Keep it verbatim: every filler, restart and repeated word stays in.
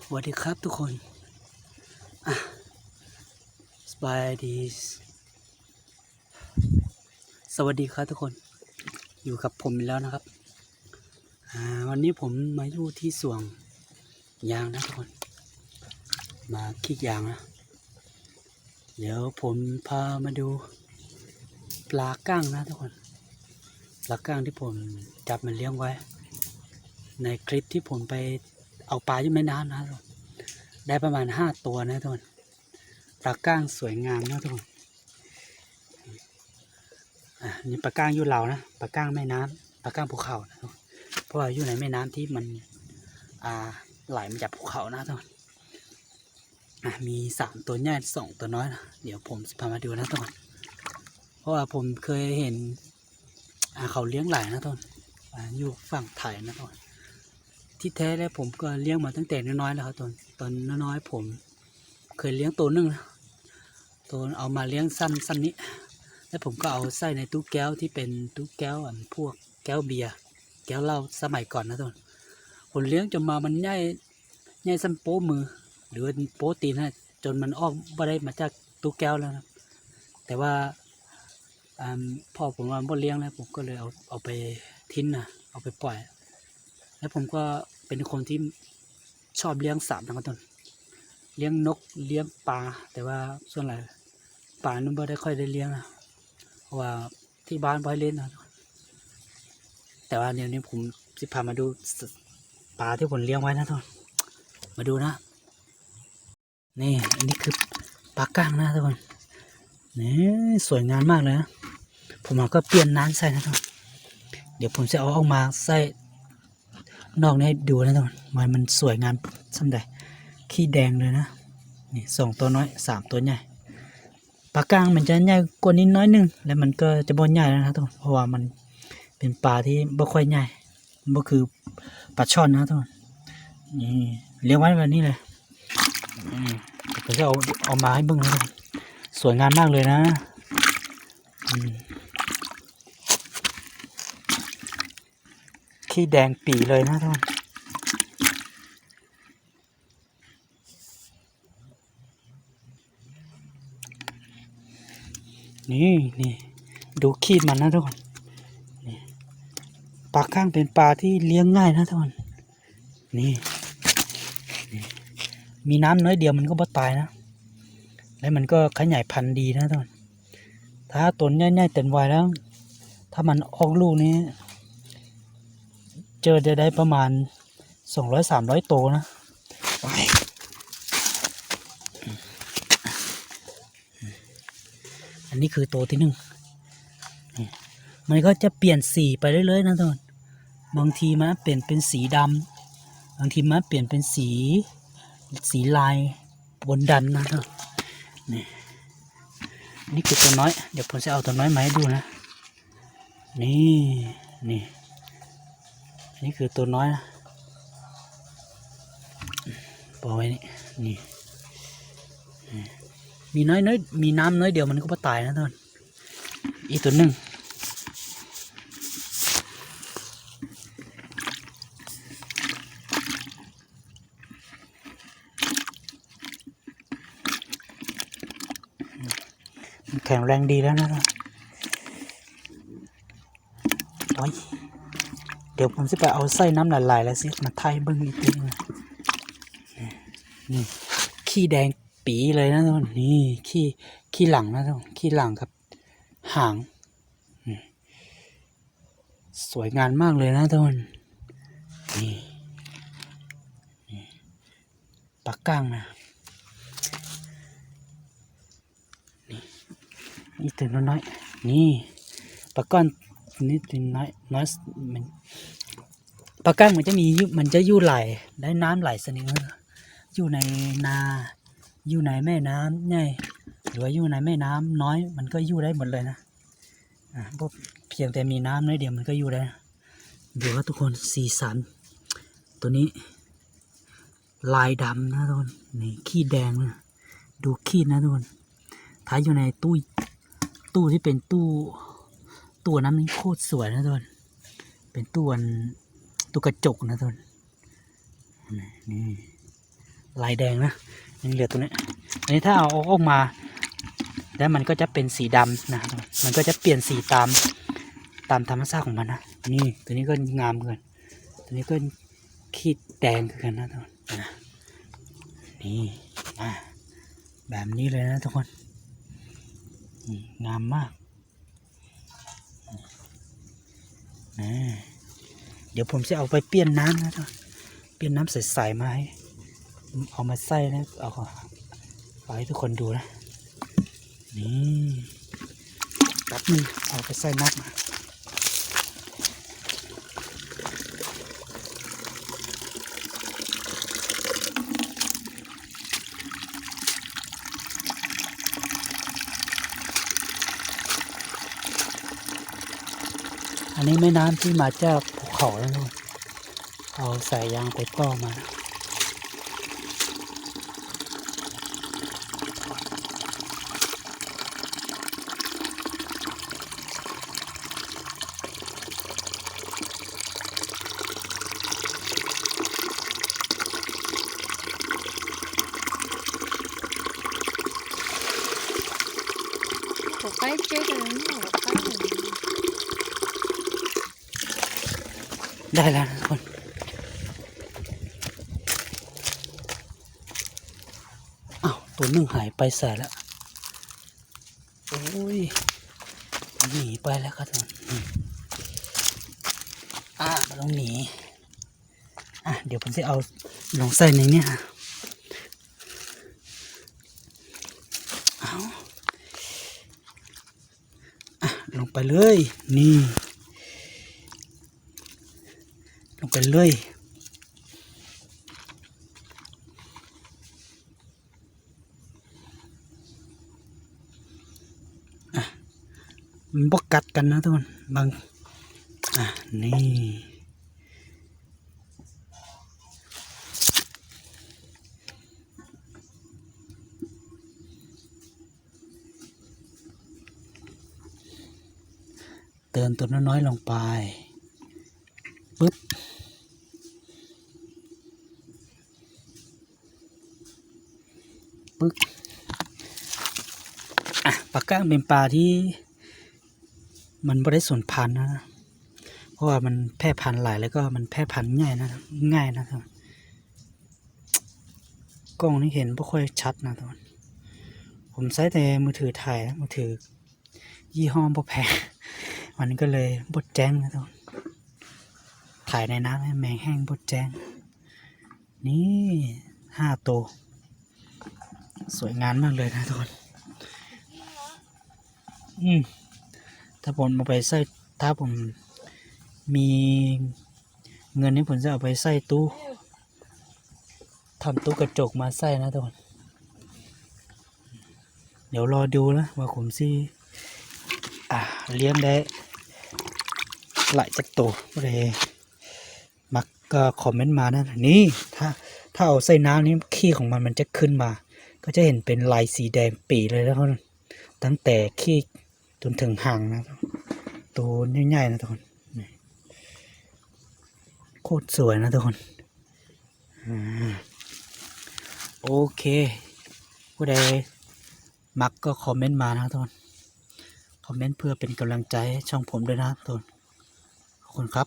สวัสดีครับทุกคน อ่ะ สบายดี สวัสดีครับทุกคน อยู่กับผมอีกแล้วนะครับ อ่า วันนี้ผมมาอยู่ที่สวนยางนะทุกคน มาขีดยางนะ เดี๋ยวผมพามาดูปลาก้างนะทุกคน ปลาก้างที่ผมจับมาเลี้ยงไว้ ในคลิปที่ผมไปเอาปลาอยู่แม่น้ำนะทุกคน ได้ประมาณห้าตัวนะทุกคน ปลาก้างสวยงามนะทุกคน อ่ะ นี่ปลาก้างอยู่ลาวนะ ปลาก้างแม่น้ำ ปลาก้างภูเขานะทุกคน เพราะว่าอยู่ในแม่น้ำที่มัน อ่า ไหลมาจากภูเขานะทุกคน อ่ะ มีสามตัวใหญ่สองตัวน้อยนะ เดี๋ยวผมจะพามาดูนะทุกคน เพราะว่าผมเคยเห็น อ่า เขาเลี้ยงหลายนะทุกคน อ่า อยู่ฝั่งไทยนะทุกคน ที่แท้แล้วผมก็เลี้ยงมาตั้งแต่น้อยๆแล้วครับ ตอน ตอนน้อยๆผมเคยเลี้ยงตัวหนึ่งนะ ตัวเอามาเลี้ยงซ้ำ ซ้ำนี้ แล้วผมก็เอาใส่ในตู้แก้วที่เป็นตู้แก้วอันพวกแก้วเบียร์ แก้วเหล้าสมัยก่อนนะทุกคน ผมเลี้ยงจนมามันใหญ่ ใหญ่ส่ำโป้มือ หรือว่าโป้ตีนนะ จนมันออกบ่ได้มาจากตู้แก้วแล้วนะ แต่ว่า อ่า พ่อผมว่าบ่เลี้ยงแล้ว ผมก็เลยเอา เอาไปทิ้งนะ เอาไปปล่อย แล้วผมก็เป็นคนที่ชอบเลี้ยงสัตว์นะครับทุกคน เลี้ยงนก เลี้ยงปลา แต่ว่าส่วนใหญ่ปลานี่บ่ได้ค่อยได้เลี้ยงนะ เพราะว่าที่บ้านบ่ให้เล่นนะ แต่ว่าเดี๋ยวนี้ผมสิพามาดูปลาที่ผมเลี้ยงไว้นะทุกคน มาดูนะ นี่ อันนี้คือปลาก้างนะทุกคน นี่ สวยงามมากเลยนะ ผมเอาก็เปลี่ยนน้ำใส่นะทุกคน เดี๋ยวผมจะเอาออกมาใส่นอกนี้ให้ดูนะทุกคน มัน มันสวยงามส่ำใด ขี้แดงเลยนะ นี่ สองตัวน้อย สามตัวใหญ่ ปลาก้างมันจะใหญ่กว่านี้น้อยหนึ่ง แล้วมันก็จะบ่ใหญ่แล้วนะทุกคน เพราะว่ามันเป็นปลาที่บ่ค่อยใหญ่ มันบ่คือปลาช่อนนะทุกคน นี่ เลี้ยงไว้แบบนี้เลย อืม ก็จะเอา เอามาให้เบิ่งนะทุกคน สวยงามมากเลยนะ อืม ขี้แดงปี๋เลยนะทุกคน นี่ นี่ ดูขี้มันนะทุกคน นี่ ปลาก้างเป็นปลาที่เลี้ยงง่ายนะทุกคน นี่ นี่ มีน้ำน้อยเดียวมันก็บ่ตายนะ แล้วมันก็ขยายพันธุ์ดีนะทุกคน ถ้าตัวใหญ่ๆเต็มวัยแล้ว ถ้ามันออกลูกนี้ เจอจะได้ประมาณสองร้อยสามร้อยโตนะ ไป อันนี้คือโตที่หนึ่ง นี่ มันก็จะเปลี่ยนสีไปเรื่อยๆนะทุกคน บางทีมันเปลี่ยนเป็นสีดำ บางทีมันเปลี่ยนเป็นสี สีลายบนดันนะทุกคน นี่ นี่คือตัวน้อย เดี๋ยวผมจะเอาตัวน้อยมาให้ดูนะ นี่ นี่ นี่คือตัวน้อยนะ ปล่อยไว้นี่ นี่ นี่ มีน้อยน้อย มีน้ำน้อยเดียวมันก็บ่ตายนะทุกคน อีกตัวหนึ่ง มันแข็งแรงดีแล้วนะ โอ้ย เดี๋ยวผมสิไปเอาใส่น้ำหลายๆแล้วสิ มาไถ่เบิ่งอีกทีหนึ่ง นี่ ขี้แดงปี๋เลยนะทุกคน นี่ ขี้ ขี้หลังนะทุกคน ขี้หลังครับ หาง นี่ สวยงามมากเลยนะทุกคน นี่ นี่ ปลาก้างนะ นี่ นี่ตัวน้อยๆ นี่ ปลาก้อน นี่ตัวน้อย น้อย มัน ปลาก้างมันจะมีอยู่ มันจะอยู่หลาย ได้น้ำหลายชนิดนะ อยู่ในนา อยู่ในแม่น้ำใหญ่ หรือว่าอยู่ในแม่น้ำน้อย มันก็อยู่ได้หมดเลยนะ อ่ะ พวกเพียงแต่มีน้ำน้อยเดียวมันก็อยู่ได้นะ เดี๋ยวว่าทุกคน สีสัน ตัวนี้ ลายดำนะทุกคน นี่ ขี้แดงนะ ดูขี้นะทุกคน ถ้าอยู่ในตู้ ตู้ที่เป็นตู้ ตู้นั้นมันโคตรสวยนะทุกคน เป็นตู้อัน ตู้กระจกนะทุกคน นี่ นี่ ลายแดงนะ ยังเหลือตัวเนี้ย อันนี้ถ้าเอาออกมา แล้วมันก็จะเป็นสีดำนะ มันก็จะเปลี่ยนสีตาม ตามธรรมชาติของมันนะ นี่ตัวนี้ก็งามเกิน ตัวนี้ก็ขีดแดงคือกันนะทุกคน อ่ะ นี่ อ่ะ แบบนี้เลยนะทุกคน นี่งามมาก อ่า เดี๋ยวผมจะเอาไปเปลี่ยนน้ำนะทุกคน เปลี่ยนน้ำใสๆมาให้ เอามาใส่นะ เอา เอาให้ทุกคนดูนะ นี่ แป๊บนึง เอาไปใส่น้ำมา อันนี้แม่น้ำที่มาจากภูเขานะทุกคน เอาสายยางไปต่อมา ได้แล้วนะทุกคน อ้าว ตัวหนึ่งหายไปใส่แล้ว โอ้ย หนีไปแล้วครับทุกคน อืม อ่ะ มันต้องหนี อ่ะ เดี๋ยวผมจะเอาลงใส่ในเนี่ย เอา อ่ะ ลงไปเลย นี่ ลงไปเลย อ่ะ มันบ่กัดกันนะทุกคน บาง อ่ะ นี่ เติมตัวน้อยๆลงไป ปึ๊บ ปึ๊บ อ่ะ ปลาก้างเป็นปลาที่ มันบ่ได้สูญพันธุ์นะ เพราะว่ามันแพร่พันธุ์หลาย แล้วก็มันแพร่พันธุ์ง่ายนะ ง่ายนะครับ กล้องนี่เห็นบ่ค่อยชัดนะทุกคน ผมใช้แต่มือถือถ่ายนะ มือถือยี่ห้อบ่แพง มันก็เลยบ่แจ้งนะทุกคน ถ่ายในน้ำให้แมงแห้งบ่แจ้ง นี่ ห้าตัว สวยงามมากเลยนะทุกคน อืม ถ้าผมเอาไปใส่ ถ้าผมมีเงินนี่ผมจะเอาไปใส่ตู้ ทำตู้กระจกมาใส่นะทุกคน เดี๋ยวรอดูนะว่าผมสิ อ่ะ เลี้ยงได้หลายจักตัว ผู้ใดมักก็คอมเมนต์มานะ นี่ ถ้า ถ้าเอาใส่น้ำนี่ ขี้ของมัน มันจะขึ้นมา ก็จะเห็นเป็นลายสีแดงปี่เลยนะทุกคน ตั้งแต่ขี้จนถึงหางนะ ตัวใหญ่ๆนะทุกคน นี่ โคตรสวยนะทุกคน อ่า โอเค ผู้ใดมักก็คอมเมนต์มานะทุกคน คอมเมนต์เพื่อเป็นกำลังใจให้ช่องผมด้วยนะทุกคน ขอบคุณครับ